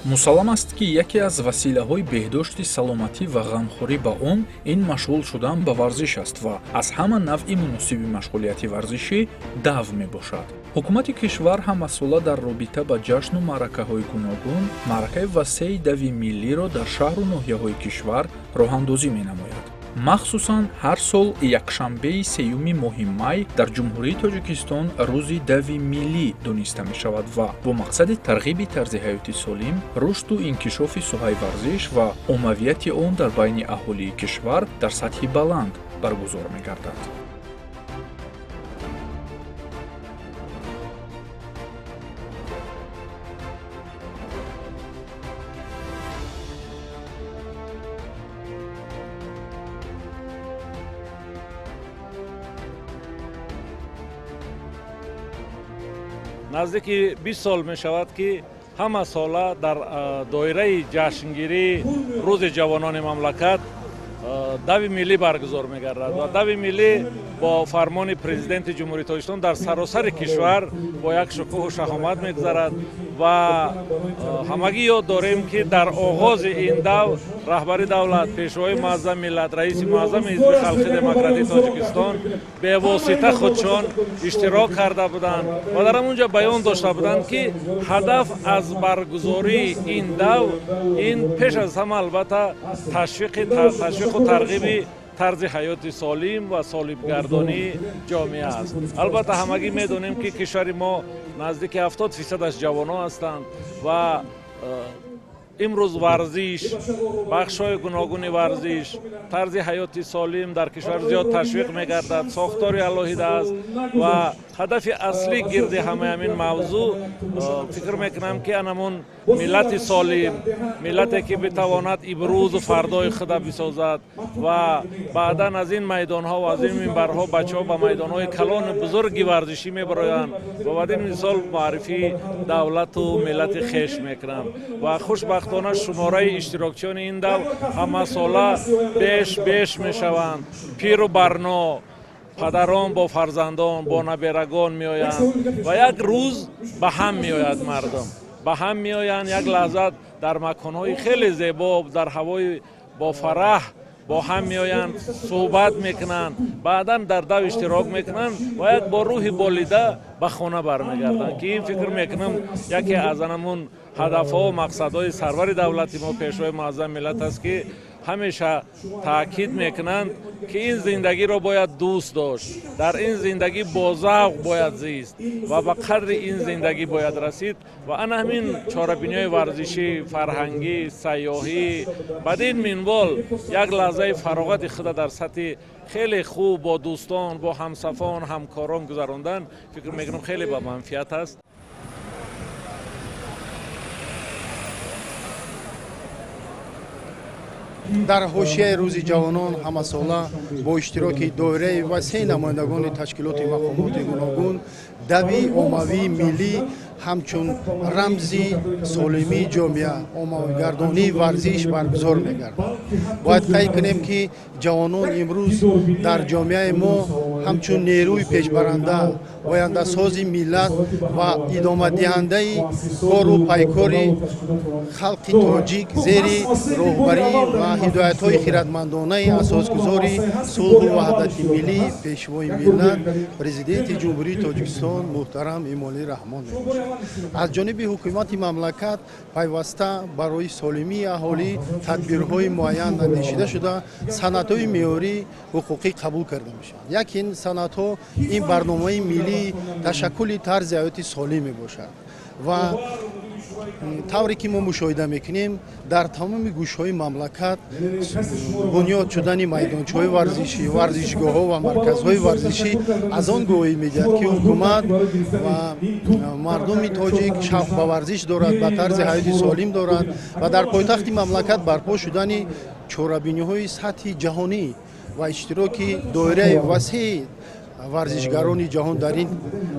Мусаллам аст, ки яке аз василаҳои беҳдошти саломатӣ ва ғамхорӣ ба он ин машғул шудан ба варзиш аст ва аз ҳама навъи муносиби машғулияти варзишӣ дав мебошад. Ҳукумати кишвар ҳамасола дар робита ба ҷашну маъракаҳои гуногун маъракаи васеи дави миллиро дар шаҳру ноҳияҳои кишвар роҳандозӣ менамояд. Махсусан, ҳар сол якшанбеи сеюми моҳи май дар Ҷумҳурии Тоҷикистон Рӯзи дави миллӣ дониста мешавад ва бо мақсади тарғиби тарзи ҳаёти солим, рушду инкишофи соҳаи варзиш ва оммавияти он дар байни аҳолии кишвар дар сатҳи баланд баргузор мегардад. Наздики 20 сол мешавад, ки ҳама сола дар доираи ҷашнгирии Рӯзи ҷавонони мамлакат дави миллӣ баргузор мегардад ва дави миллӣ бо фармони Президенти Ҷумҳурии Тоҷикистон дар саросари кишвар бо як шукӯҳу шаҳомат мегузарад. Ва ҳамагӣ ёд дорем, ки дар оғози ин дав раҳбари давлат, Пешвои муаззами миллат, раиси муаззами Ҳизби Халқи Демократии Тоҷикистон бевосита худшон иштирок карда буданд ва дар ҳамон ҷо баён дошта буданд, ки ҳадаф аз баргузории ин дав ин пеш аз ҳама, албатта, ташвиқу тарғиби тарзи ҳаёти солим ва солимгардонии ҷомеа аст. Албатта, ҳамагӣ медонем, ки кишвари мо наздики 70 фисадаш ҷавонон ҳастанд ва имрӯз варзиш, бахшҳои гуногуни варзиш, тарзи ҳаёти солим дар кишвар зиёд ташвиқ мегардад, сохтори алоҳида аст ва ҳадафи аслӣ гирди ҳамаи ҳамин мавзӯъ, фикр мекунам, ки анамун миллати солим, миллате ки битавонад имрӯзу фардои худа бисозад ва баъдан аз ин майдонҳо ва аз ин минбарҳо бачаҳо ба майдонҳои калони бузурги варзишӣ мебароянд ва бад ин мисол муаррифии давлату миллати хеш мекунанд. Ва хушбахтона, шумораи иштирокчиёни ин дав ҳамасола беш беш мешаванд. Пиру барно, падарон бо фарзандон, бо наберагон меоянд ва як рӯз ба ҳам меояд, мардум ба ҳам меоянд, як лаҳза дар маконҳои хеле зебо, дар ҳавои бофараҳ бо ҳам меоянд, суҳбат мекунанд, баъдан дар дав иштирок мекунанд ва як бо рӯҳи болида ба хона бармегарданд, ки ин, фикр мекунам, яке аз анамун ҳадафҳо, мақсадҳои сарвари давлати мо, Пешвои муаззами миллат аст, ки ҳамеша таъкид мекунанд, ки ин зиндагиро бояд дӯст дошт, дар ин зиндагӣ бо завқ бояд зист ва ба қадри ин зиндагӣ бояд расид. Ва ана ҳамин чорабиниҳои варзишӣ, фарҳангӣ, сайёҳӣ бад ин минвол як лаҳзаи фароғати худа дар сатҳи хеле хуб бо дӯстон, бо ҳамсафон, ҳамкорон гузарондан, фикр мекунам, хеле ба манфиат аст. Дар ҳошияи Рӯзи ҷавонон ҳамасола бо иштироки доираи васеи намояндагони ташкилоти мақомоти гуногун дави оммавии миллӣ ҳамчун рамзи солимии ҷомеа, оммавигардонии варзиш баргузор мегардад. Бояд қайд кунем, ки ҷавонон имрӯз дар ҷомеаи мо ҳамчун нерӯи пешбаранда, ояндасози миллат ва идомадиҳандаи кору пайкори халқи тоҷик зери роҳбарӣ ва ҳидоятҳои хиратмандонаи асосгузори сулҳу ваҳдати миллӣ, Пешвои миллат, Президенти Ҷумҳурии Тоҷикистон муҳтарам Эмомалӣ Раҳмон мебошад. Аз ҷониби ҳукумати мамлакат пайваста барои солимии аҳолӣ тадбирҳои муайян андешида шуда, санадҳои меъёрии ҳуқуқӣ қабул карда мешаванд. Яке ин санадҳо ин барномаи миллии ташаккули тарзи ҳаёти солим мебошад. Ва тавре ки мо мушоҳида мекунем, дар тамоми гӯшҳои мамлакат бунёд шудани майдончаҳои варзишӣ, варзишгоҳҳо ва марказҳои варзишӣ аз он гувоҳӣ медиҳад, ки ҳукумат ва мардуми тоҷик шавқ ба варзиш дорад, ба тарзи ҳаёти солим дорад. Ва дар пойтахти мамлакат барпо шудани чорабиниҳои сатҳи ҷаҳонӣ ва иштироки доираи васеи Варзишгарони ҷаҳон дар ин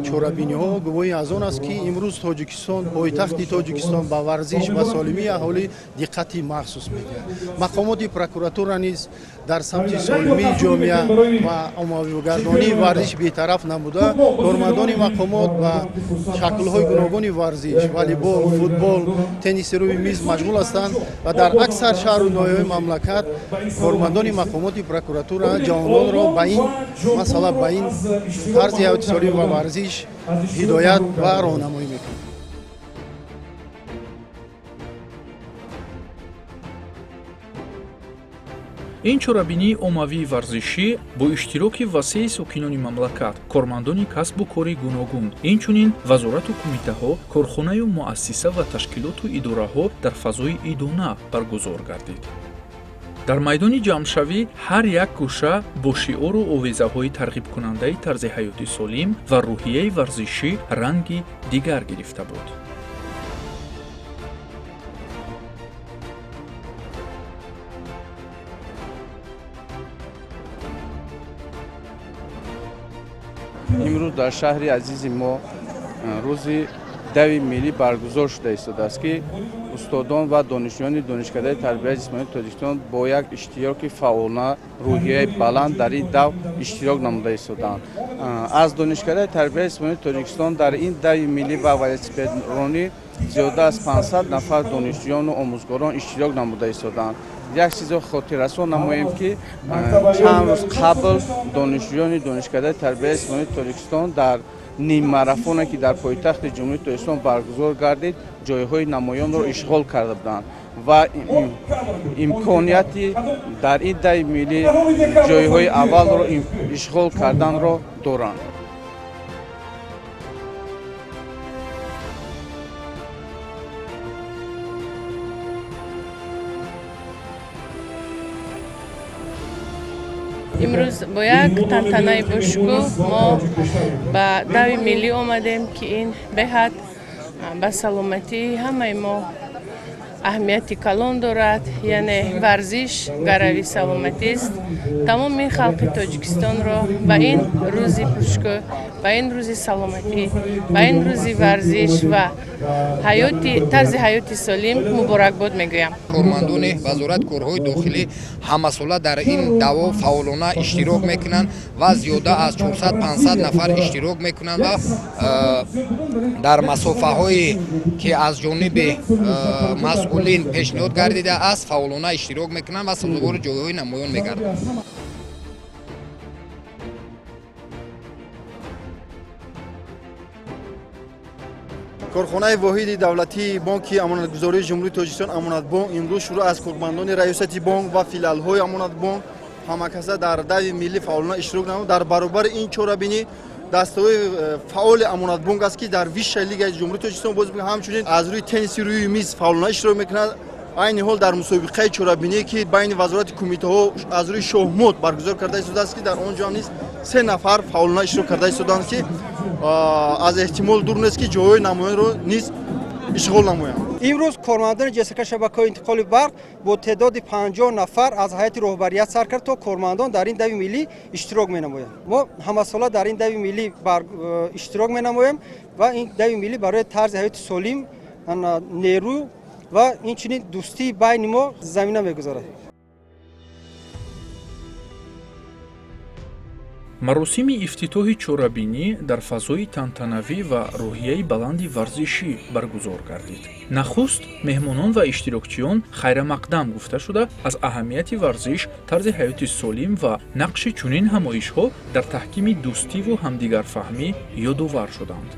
чорабиниҳо гувоҳи аз он аст, ки имрӯз Тоҷикистон, пойтахти Тоҷикистон, ба варзиш ва солимии аҳолӣ диққати махсус медиҳад. Мақомоти прокуратура низ дар самти солимии ҷомеа ва оммавигардонии варзиш бетараф набуда. Кормандони мақомот ба шаклҳои гуногуни варзиш, волейбол, футбол, тенниси рӯи миз машғул ҳастанд ва дар аксар шаҳру ноҳияҳои мамлакат кормандони мақомоти прокуратура ҷавононро ба ин масъала, ба ин тарзи ҳаёти солим ва варзиш ҳидоят ва роҳнамоӣ мекунанд. Ин чорабинии оммавии варзишӣ бо иштироки васеи сокинони мамлакат, кормандони касбу кори гуногун, инчунин вазорату кумитаҳо, корхонаю муассиса ва ташкилоту идораҳо дар фазои идона баргузор гардид. Дар майдони ҷамъшавӣ ҳар як гӯша бо шиору овезаҳои тарғибкунандаи тарзи ҳаёти солим ва рӯҳияи варзишӣ ранги дигар гирифта буд. Имрӯз дар шаҳри азизи мо рӯзи дави миллӣ баргузор шуда истодааст, ки устодон ва донишҷӯёни Донишкадаи тарбияи ҷисмонии Тоҷикистон бо як иштироки фаъолона, рӯҳияи баланд дар ин дав иштирок намуда истодаанд. Аз Донишкадаи тарбияи ҷисмонии Тоҷикистон дар ин дави миллӣ ва велосипедронӣ зиёда аз 500 нафар донишҷӯёну омӯзгорон иштирок намуда истодаанд. Як чизо хотиррасон намоем, ки чанд рӯз қабл донишҷӯёни Донишкадаи тарбияи ҷисмонии Тоҷикистон дар ниммарафоне, ки дар пойтахти Ҷумҳурии Тоҷикистон баргузор гардид, ҷойҳои намоёнро ишғол карда буданд ва имконияти дар ин дави миллӣ ҷойҳои аввалро ишғол карданро доранд. Имрӯз бо як тантанаи бошукӯҳ мо ба дави миллӣ омадем, ки ин беҳад ба саломатии ҳамаи мо аҳамияти калон дорад. Яъне варзиш гарави саломатист. Тамоми халқи Тоҷикистонро ба ин рӯзи пуршукӯҳ, ба ин рӯзи саломатӣ, ба ин рӯзи варзиш ва тарзи ҳаёти солим муборакбод мегӯям. Кормандони Вазорати корҳои дохилӣ ҳамасола дар ин даво фаъолона иштирок мекунанд ва зиёда аз 400-500 нафар иштирок мекунанд ва дар масофаҳое, ки аз ҷониби масъулин пешниҳод гардидааст, фаъолона иштирок мекунанд ва сазовори ҷойҳои намоён мегарданд. Корхонаи воҳиди давлатии Бонки Амонатгузории Ҷумҳурии Тоҷикистон «Амонатбонк» имрӯз шурӯъ аз кормандони раёсати бонк ва филиалҳои «Амонатбонк» ҳамакаса дар дави миллӣ фаъолона иштирок намуд. Дар баробари ин чорабинӣ дастаҳои фаъоли «Амонатбонк» аст, ки дар высшая лигаи Ҷумҳурии Тоҷикистон бозӣ мекунад, ҳамчунин аз рӯи тенниси рӯи миз фаъолона иштирок мекунад. Айни ҳол дар мусобиқаи чорабиние, ки байни вазорати кумитаҳо аз рӯи шоҳмот баргузор карда истодааст, ки дар он ҷо ҳам низ се нафар фаъолона иштирок карда истоданд, ки аз эҳтимол дур нест, ки ҷойҳои намоёнро низ ишғол намоянд. Имрӯз кормандони ҶСК «Шабакаҳои интиқоли барқ» бо теъдоди 50 нафар аз ҳайати роҳбарият сар кард то кормандон дар ин дави миллӣ иштирок менамоянд. Мо ҳамасола дар ин дави миллӣ иштирок менамоем ва ин дави миллӣ барои тарзи ҳаёти солим, нерӯ ва инчунин дӯстии байни мо замина мегузорад. Маросими ифтитоҳи чорабинӣ дар фазои тантанавӣ ва рӯҳияи баланди варзишӣ баргузор гардид. Нахуст меҳмонон ва иштирокчиён хайрамақдам гуфта шуда, аз аҳамияти варзиш, тарзи ҳаёти солим ва нақши чунин ҳамоишҳо дар таҳкими дӯстиву ҳамдигарфаҳмӣ ёдовар шуданд.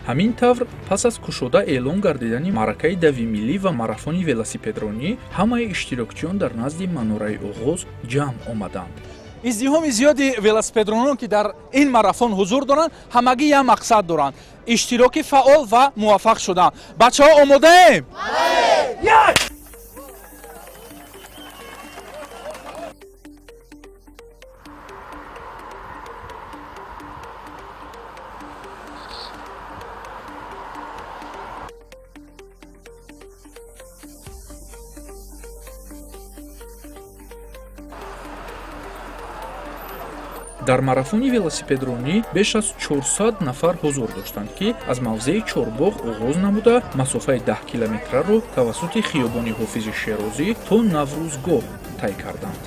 Ҳамин тавр, пас аз кушода эълон гардидани маъракаи дави миллӣ ва марафони велосипедронӣ, ҳамаи иштирокчиён дар назди манораи оғоз ҷамъ омаданд. Издиҳоми зиёди велосипедронон, ки дар ин марафон ҳузур доранд, ҳамагӣ як мақсад доранд: иштироки фаъол ва муваффақ шудан. Бачаҳо, омодаем? Як! Дар марафони велосипедронӣ беш аз 400 нафар ҳузур доштанд, ки аз мавзеи Чорбоғ оғоз намуда, масофаи 10 километраро тавассути хиёбони Ҳофизи Шерозӣ то Наврӯзгоҳ тай карданд.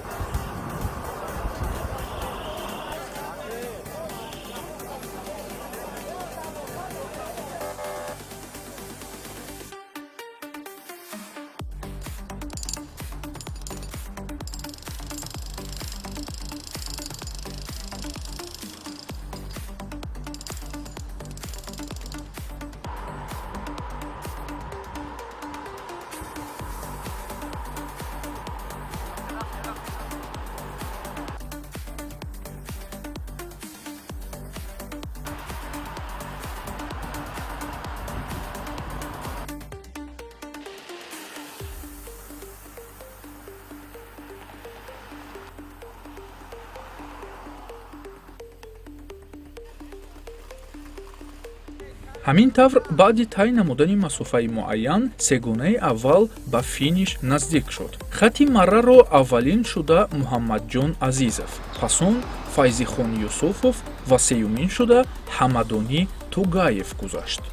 Ҳамин тавр, баъди тай намудани масофаи муайян, сегонаи аввал ба финиш наздик шуд. Хати марраро аввалин шуда Муҳаммадҷон Азизов, пас он Файзихон Юсуфов ва сеюмин шуда Ҳамадонӣ Тугаев гузашт.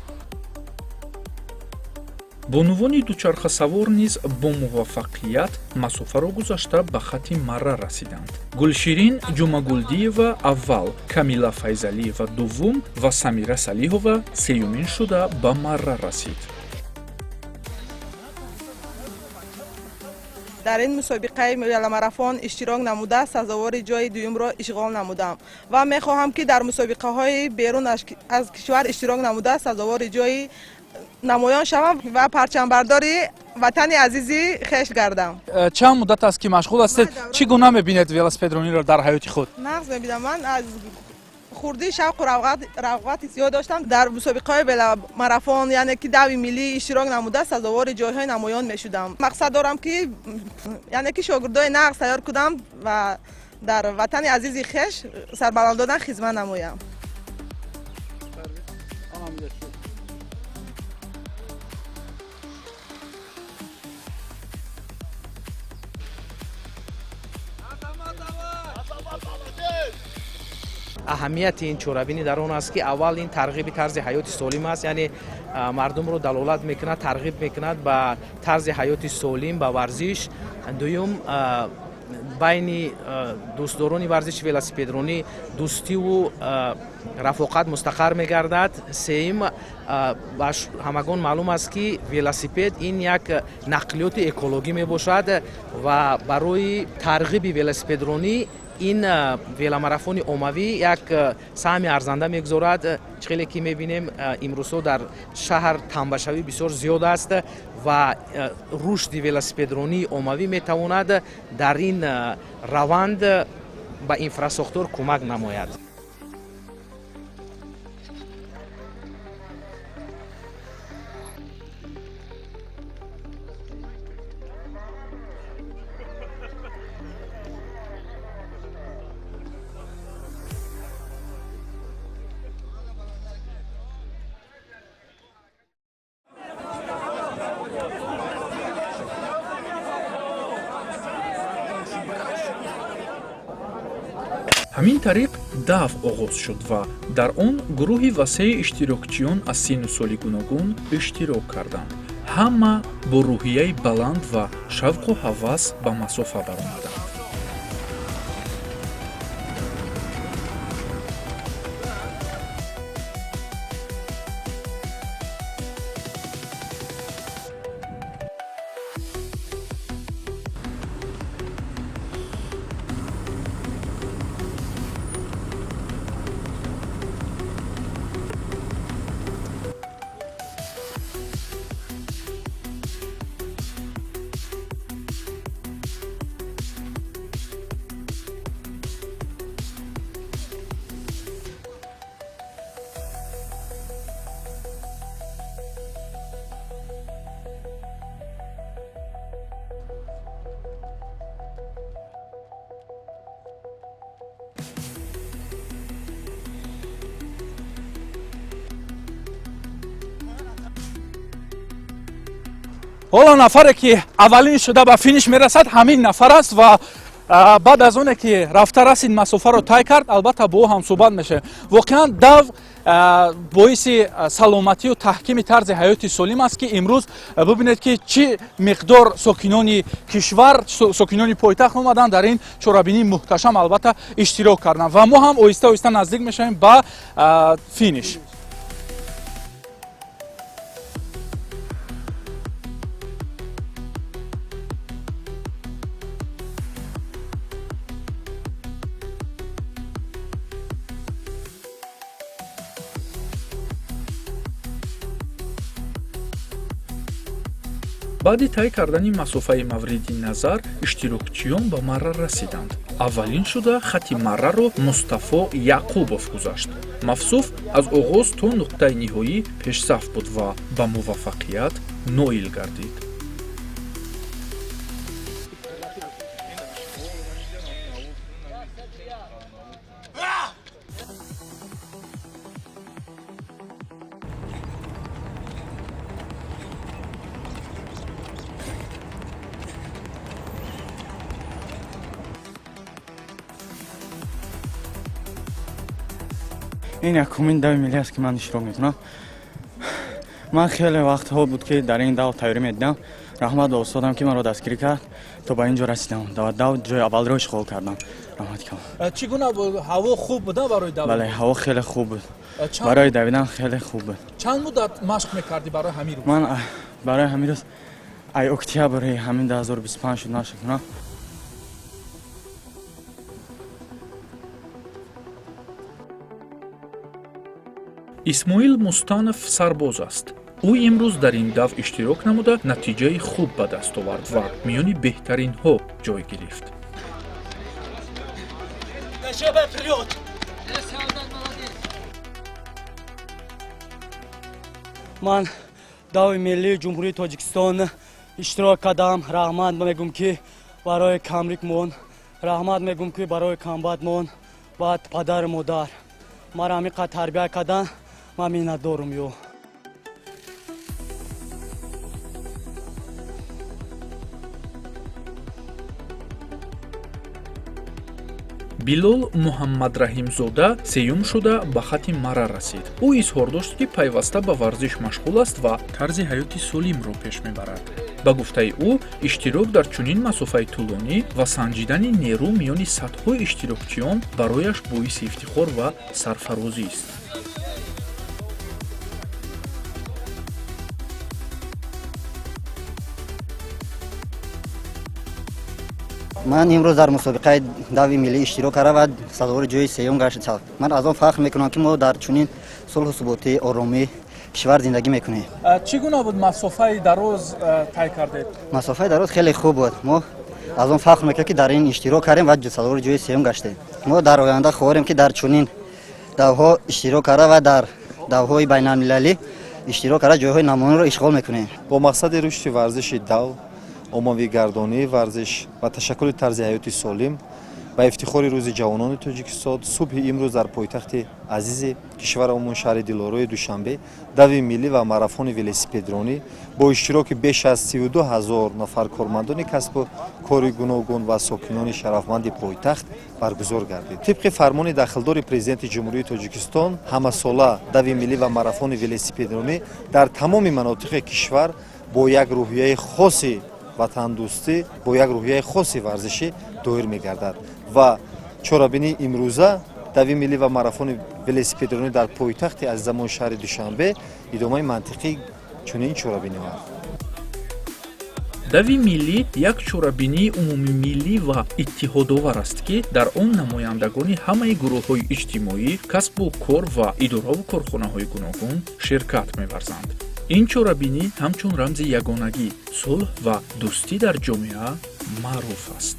Бонувони дучархасавор низ бо муваффақият масофаро гузашта, ба хати марра расиданд. Гулширин Ҷумагулдиева аввал, Камила Файзалиева дуввум ва Самира Салиҳова сеюмин шуда ба марра расид. Дар ин мусобиқаи веломарафон иштирок намуда, сазовори ҷои дуюмро ишғол намудам ва мехоҳам, ки дар мусобиқаҳои берун аз кишвар иштирок намуда, сазовори ҷои намоён шавам ва парчамбардори ватани азизи хеш гардам. Чанд муддат аст, ки машғул ҳастед? Чӣ гуна мебинед велосипедрониро дар ҳаёти худ? Нағз мебинам. Ман аз хурдӣ шавқу рағбати зиёд доштам. Дар мусобиқаҳои веломарафон, яъне ки дави миллӣ иштирок намуда, сазовори ҷойҳои намоён мешудам. Мақсад дорам, ки яъне ки шогирдои нағз тайёр кунам ва дар ватани азизи хеш сарбаландона хизмат намоям. Аҳамияти ин чорабинӣ дар он аст, ки аввал ин тарғиби тарзи ҳаёти солим аст, яъне мардумро далолат мекунад, тарғиб мекунад ба тарзи ҳаёти солим, ба варзиш. Дуюм, байни дӯстдорони варзиши велосипедронӣ дӯстиву рафоқат мустақар мегардад. Сеюм, ба ҳамагон маълум аст, ки велосипед ин як нақлиёти экологӣ мебошад ва барои тарғиби велосипедронӣ ин веломарафони оммавӣ як саҳми арзанда мегузорад. Чӣ хеле ки мебинем, имрӯзҳо дар шаҳр тамбашавӣ бисёр зиёд аст ва рушди велосипедронии оммавӣ метавонад дар ин раванд ба инфрасохтор кӯмак намояд. Ҳамин тариқ дав оғоз шуд ва дар он гурӯҳи васеи иштирокчиён аз синну соли гуногун иштирок карданд. Ҳама бо рӯҳияи баланд ва шавқу ҳавас ба масофа баромаданд. Ҳоло нафаре, ки аввалин шуда ба финиш мерасад, ҳамин нафар аст ва Баъд аз оне ки рафта расид, масофаро тай кард, албатта бо ӯ ҳамсӯҳбат мешавем. Воқеан, дав боиси саломатию таҳкими тарзи ҳаёти солим аст, ки имрӯз бубинед, ки чӣ миқдор сокинони кишвар, сокинони пойтахт омаданд, дар ин чорабинии муҳташам албатта иштирок карданд ва мо ҳам оҳиста оҳиста наздик мешавем ба финиш. Баъди тай кардани масофаи мавриди назар иштирокчиён ба марра расиданд. Аввалин шуда хати марраро Мустафо Яъқубов гузашт. Мавсуф аз оғоз то нуқтаи ниҳоӣ пешсаф буд ва ба муваффақият ноил гардид. Ин якумин дави миллӣ аст, ки ман иштирок мекунам. Ман хеле вақтҳо буд, ки дар ин дав тайёрӣ медидам. Раҳмат ба устодам, ки маро дастгирӣ кард, то ба ин ҷо расидам, дар дав ҷои аввалро ишғол кардам. Раҳмати калон. Чӣ гуна буд? Ҳаво хуб буда барои дав? Бале, ҳаво хеле хуб буд, барои давидан хеле хуб буд. Чанд муддат машқ мекардӣ барои ҳамин рӯз? Ман барои ҳамин рӯз ай октябри ҳамин 2025 шуд машқ кунам. Исмоил Мустанов сарбоз аст. Ӯ имрӯз дар ин дав иштирок намуда, натиҷаи хуб ба даст овард ва миёни беҳтаринҳо ҷой гирифт. Ман дави миллии Ҷумҳурии Тоҷикистон иштирок кардам. Раҳмат мегӯм, ки барои камрикмон, раҳмат мегӯм, ки барои камбатмон, баъд падару модар маро ҳамин қадр тарбия кардан, ман миннатдорум ё. Билол Муҳаммадраҳимзода сеюм шуда ба хати марра расид. Ӯ изҳор дошт, ки пайваста ба варзиш машғул аст ва тарзи ҳаёти солимро пеш мебарад. Ба гуфтаи ӯ, иштирок дар чунин масофаи тӯлонӣ ва санҷидани нерӯ миёни садҳои иштирокчиён барояш боиси ифтихор ва сарфарозист. Ман имрӯз дар мусобиқаи дави миллӣ иштирок кардам ва сазовори ҷои сеюм гаштам. Ман аз он фахр мекунам, ки мо дар чунин сулҳу суботӣ, оромӣ кишвар зиндагӣ мекунем. Чӣ гуна буд масофаи дароз тай кардед? Масофаи дароз хеле хуб буд. Мо аз он фахр мекунем, ки дар ин иштирок кардем ва сазовори ҷои сеюм гаштем. Мо дар оянда хоҳем, ки дар чунин давҳо иштирок карда ва дар давҳои байналмилалӣ иштирок карда, ҷойҳои намоёнро ишғол мекунем. Бо мақсади рушди варзиши дав, оммавигардонии варзиш ва ташаккули тарзи ҳаёти солим ба ифтихори Рӯзи ҷавонони Тоҷикистон субҳи имрӯз дар пойтахти азизи кишварамон, шаҳри дилорои Душанбе, дави миллӣ ва марафони велосипедронӣ бо иштироки беш аз 32 ҳазор нафар кормандони касбу кори гуногун ва сокинони шарафманди пойтахт баргузор гардид. Тибқи фармони дахлдори Президенти Ҷумҳурии Тоҷикистон, ҳамасола дави миллӣ ва марафони велосипедронӣ дар тамоми манотиқи кишвар бо як рӯҳияи хоси ватандӯстӣ, бо як рӯҳияи хоси варзишӣ доир мегардад ва чорабинии имрӯза, дави миллӣ ва марафони велосипедронӣ дар пойтахти азизамон, шаҳри Душанбе, идомаи мантиқии чунин чорабиниҳо аст. Дави миллӣ як чорабинии умумимиллӣ ва иттиҳодовар аст, ки дар он намояндагони ҳамаи гурӯҳҳои иҷтимоӣ, касбу кор ва идораву корхонаҳои гуногун ширкат меварзанд. Ин чорабинӣ ҳамчун рамзи ягонагӣ, сулҳ ва дӯстӣ дар ҷомеа маъруф аст.